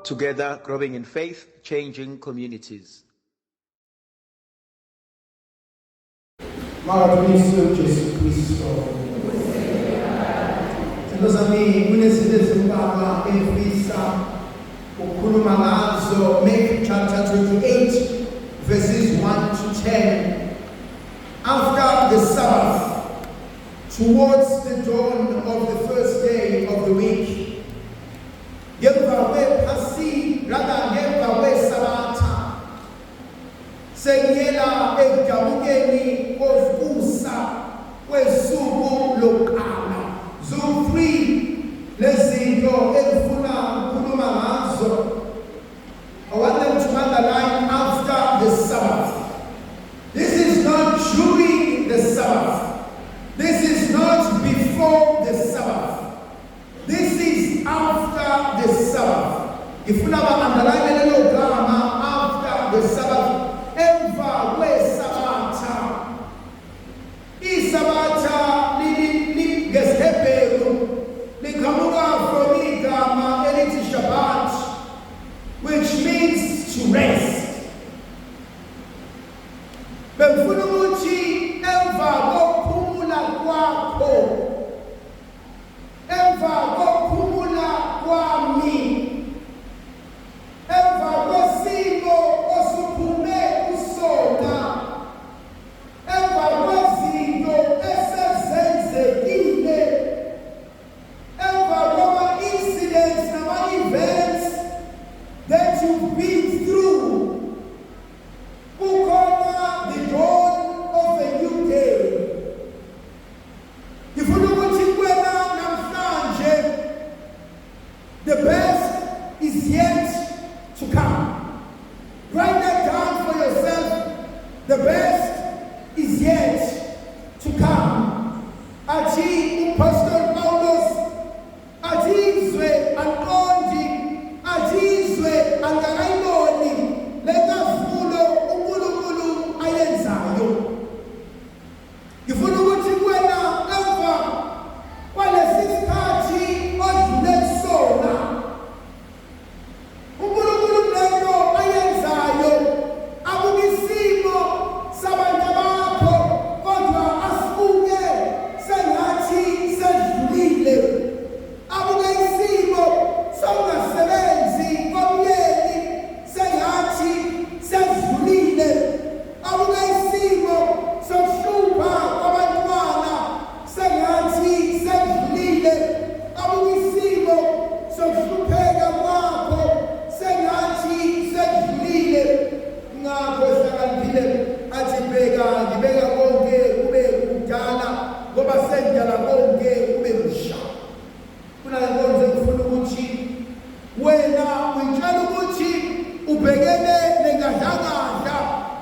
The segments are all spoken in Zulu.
Together, growing in faith, changing communities. Makadunyiswe uJesu Kristo. Zithandwa zami, kunezinto ezimbalwa engifisa ukukhuluma ngazo. Matthew chapter 28 verses 1 to 10. After the Sabbath, towards the dawn of the first day of the week, ngemva kwephasi, rather ngemva kwesabatha, sekuyela ekudabukeni kokusa kwesuku lokuqala. Zo 3 lezinto engifuna ukukhuluma ngazo. I want them to underline "after the Sabbath". This is not during the Sabbath. This is not before the Sabbath. This is after the Sabbath. Ngifuna ba-underline lelo gama, "after the Sabbath", emva kwesabatha. Isabatha ngesiHebheru liqhamuka from igama elithi Shabbat, which means to rest. Bengifuna ukuthi emva kokuphumula kwakho, emva kokuphumula kwami, emva kwesimo osuphume kusona, emva kwezinto esezenzekile, emva kwama-incidents nama-events that you've been through, kukhona the dawn of a new day. Ngifuna ukuthi kuwena namhlanje, the best is yet to come. Write that down for yourself: the best is yet to come. Athi uMpostoli Paulus, athi izwe aqondi, athi izwe angakayiboni lenkazimulo uNkulunkulu ayenzayo. Ngifuna ukuthi kuwena, emva kwalesi sikhathi odlule kusona, uNkulunkulu kulento ayenzayo abuka isimo sabantu bakho, kodwa asibuke sengathi sedlulile. Abuke isimo sokungasebenzi komyeni sengathi sedlulile. Abuke isimo sokuhlupha kwabantwana sengathi sedlulile. Abuke isimo sokuhlupheka kwakho sengathi sedlulile. Ngakho hlakaniphile athi, "Bheka, ngibeka konke kube kudala, ngoba sengidala konke kube kusha." Kunale nkonzo engifuna ukuthi wena uyitshela ukuthi ubhekene nengadlangadla,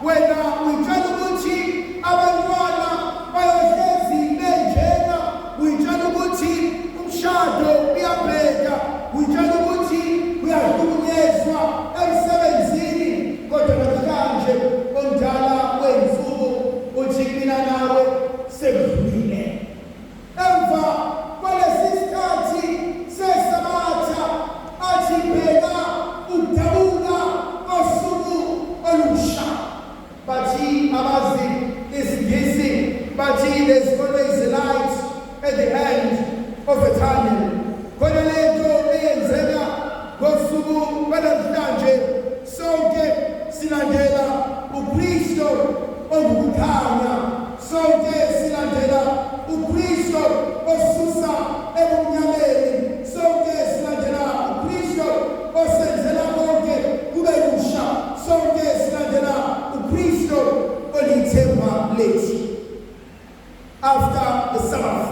wena uyitshela ukuthi abantwana bayohlezi benjena, uyitshela ukuthi umshado uyabheda, uyitshela ukuthi uyahlukunyezwa emsebenzini, kodwa namhlanje omdala wey'nsuku uthi mina nawe sekudlulile. Emva kwalesi sikhathi sesabatha, athi bheka ukudabuka kosuku olusha. Bathi abazi isiNgisi, bathi there's always a light at the end of a tunnel. Khona lento eyenzeka ngosuku lwanamhlanje, sonke silandela uKristo ongukukhanya, sonke silandela uKristo osusa ebumnyameni, sonke silandela uKristo osenzela konke kube kusha, sonke silandela uKristo olithemba lethu. After the Sabbath,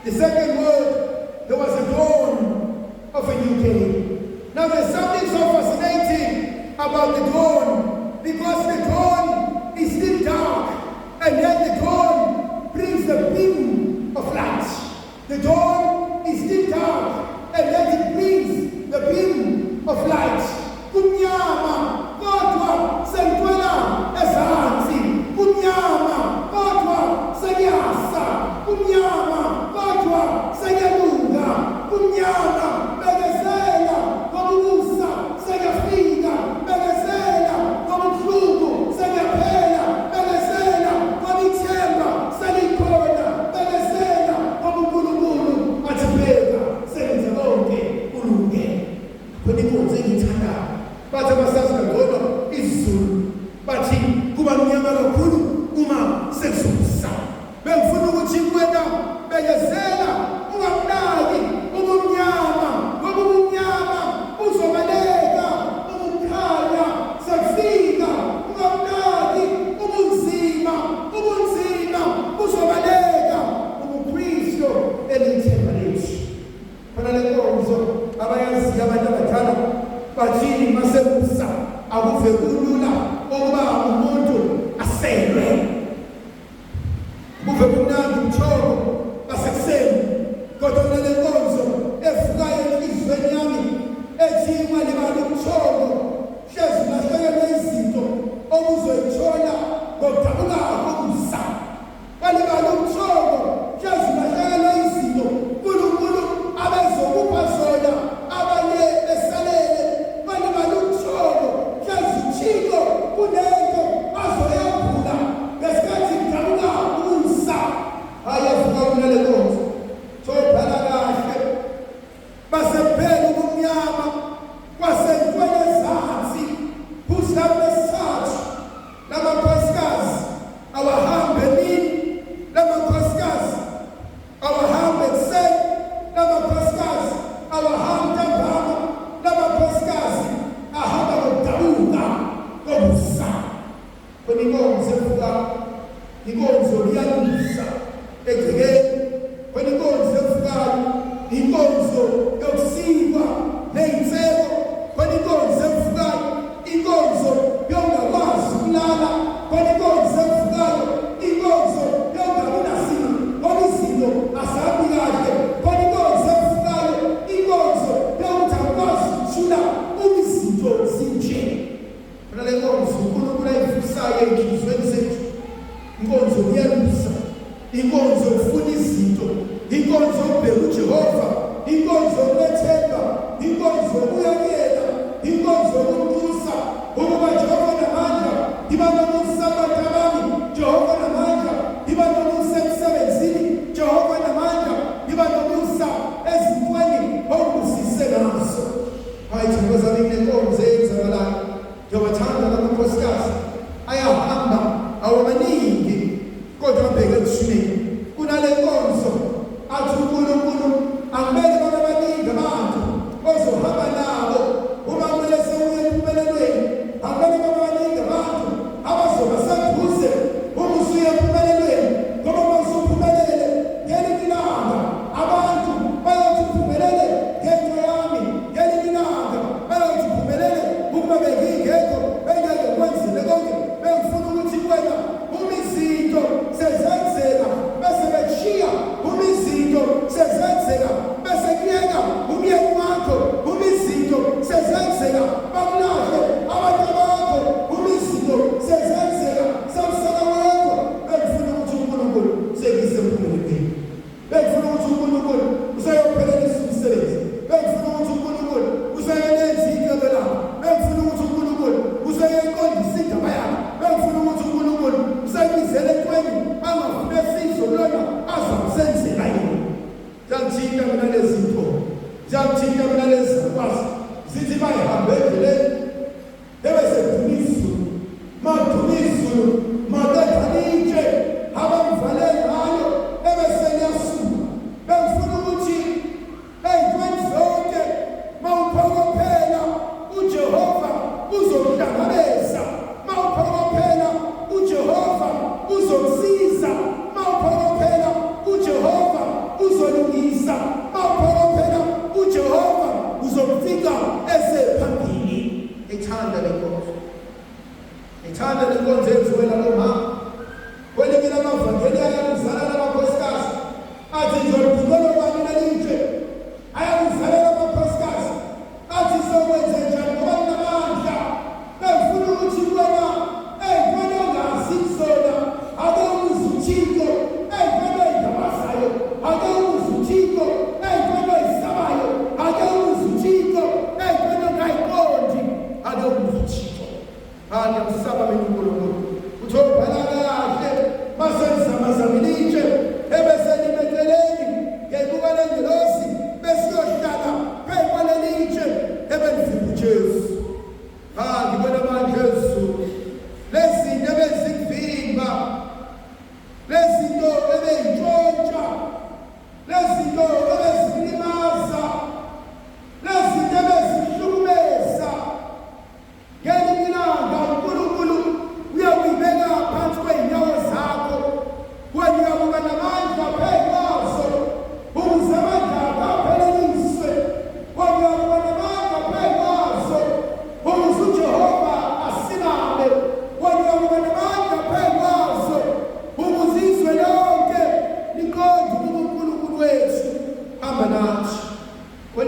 the second word, there was a dawn of a new day. Now there's something so fascinating about the dawn, because the dawn is still dark and yet the dawn brings the beam of light. The dawn is still dark and yet it brings the beam of light. Kumnyama kodwa sengitwela ezansi, kumnyama kodwa sekuyasa, kumnyama kodwa sekuyalunga, kumnyama, bekezela ngoba ukusa. Khona le nkonzo abayaziyo abantu abadala bathini masekusa akuve kulula ukuba umuntu aselwe. Kuve kumnandi umthoko basekuseni kodwa kunale nkonzo evukayo enhliziyweni yami ethi ungalibali umthoko hlezi ulahlekelwe izinto obuzoyithola ngokudabuka kokusa. Balibala ubuthongo, hlezi ulahlekelwe izinto uNkulunkulu abezokupha zona abanye besalele. Balibala ubuthongo, hlezi uThixo kunento azoyambula ngesikhathi kudabuka ukusa. Hhayi yavuka kunale nkonzo. Thobhala kahle. Basekuphela ubumnyama kwasentweni ezansi phuzu lami lesithathu lamakhosikazi awahambe emini lamakhosikazi awahambe ekuseni lamakhosikazi awahambe ntambama lamakhosikazi ahamba ngokudabuka kokusa. Khona inkonzo evuka inkonzo iyalusa egcekeni. Khona inkonzo evukayo inkonzo yokusikwa neyinseko. Khona inkonzo evukayo inkonzo yokungakwazi ukulala. Khona inkonzo evukayo inkonzo yokungabi nasimo ngoba izinto azihambi kahle. Khona inkonzo evukayo inkonzo yokuthi akukwazi ukuthula uma izinto zinje. Phela le nkonzo uNkulunkulu ayivusayo ey'nhliziyweni zethu, inkonzo yokuyelusa, inkonzo yokufuna izinto, inkonzo yokubheka uJehova, inkonzo yokumethemba, inkonzo yokuya kuyena, inkonzo yokumtusa ukuba Jehova namandla, iba nomusa kubantu bami, Jehova namandla, iba nomusa emsebenzini, Jehova namandla, iba nomusa ezintweni ongibusise ngazo. Hayi Thokoza kunenkonzo eyenzakalayo. Ngiyawathanda lamakhosikazi ayahamba awamaningi kodwa abheke ethuneni. Kunale nkonzo athi uNkulunkulu angibeke babe baningi abantu ozohamba nabo uma kumele sewuye empumelelweni. Angibeke babe baningi abantu abazoba seduze uma usuye empumelelweni ngoba uma usuphumelele ngelinye ilanga abantu bayothi uphumelele ngento yami ngelinye ilanga bayothi uphumelele ukuba bengingekho bengeke kwenzile konke bengifuna ukuthi kuwena uma izinto sezenzeka.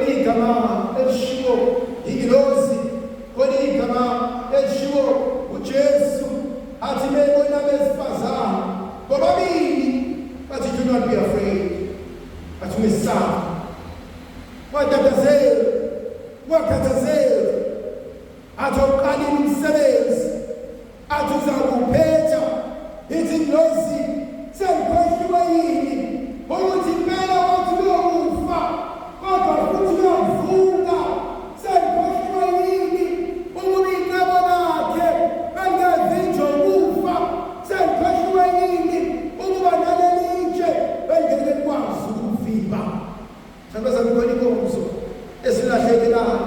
Khona igama elishiwo ingilosi, khona igama elishiwo uJesu, athi bebona abesifazane bobabili bathi, "Do not be afraid." Bathi, "Ungesabi, watatazeli, wakhathazeli." Athi uqalile umsebenzi, athi uzakuphetha. Ithi ingilosi, "Sengikhohliwe yini ukuthi impela wathi uyokufa kodwa futhi uyovuka? Sengikhohliwe yini ukuba icebo lakhe belingevinjwe ukufa? Sengikhohliwe yini ukuba naleli tshe belingeke likwazi ukuvimba?" Mhlawumbe khona inkonzo esilahlekelayo.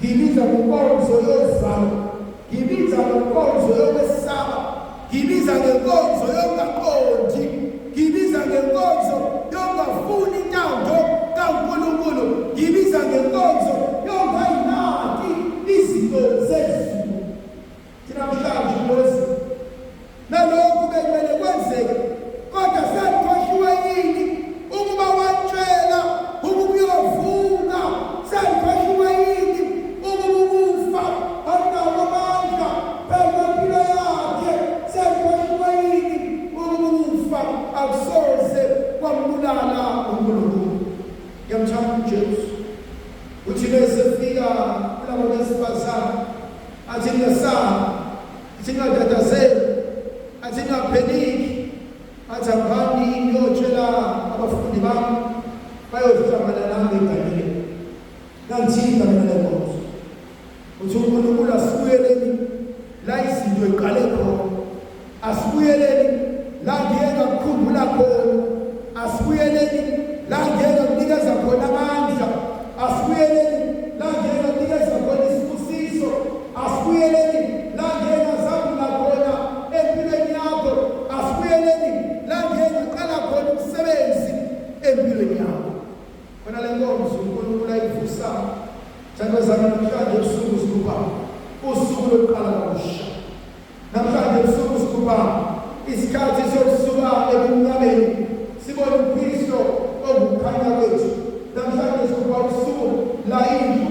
Ngibiza ngenkonzo yozalo, ngibiza ngenkonzo yokwesaba, ngibiza ngenkonzo yokungaqondi, ngibiza ngenkonzo yokungafuni intando kaNkulunkulu, ngibiza ngenkonzo yokungayinaki izinto zezulu. Thina namhlanje ingozi nalokhu bekumele kwenzeke, kodwa sekhohliwe yini ukuba watshela ukuba uyovuka? Sekhohliwe yini ukuba ukufa akunawo amandla phezu kwempilo yakhe? Sekhohliwe yini ukuba ukufa akusoze kwambulala uNkulunkulu? Ngiyamthanda uJesu. Uthi bese fika kulabo besifazane, athi, "Ningesabi," athi, "Ningatatazeli," athi, "Ningapheniki," athi, "Hambani niyotshela abafundi bami bayohlangana nami eGalile." Ngangithinta mina le nkonzo. Uthi uNkulunkulu, asibuyeleni la izinto iqale khona, asibuyeleni la ngiye ngakukhumbula khona, asibuyeleni la ngiye ngakunikeza khona amandla, asibuyeleni la ngiye ngakunikeza khona isibusiso, asibuyeleni la ngiye ngazambula khona empilweni yakho, asibuyeleni la ngiye ngaqala khona umsebenzi empilweni yakho. Khona le nkonzo uNkulunkulu ayivusa. Thandazana namhlanje ebusuku, sigubha usuku lokuqala kabusha. Namhlanje ebusuku sigubha isikhathi sokusuka ebumnyameni sibone uKristu ongukukhanya kwethu. Namhlanje sigubha usuku la indlu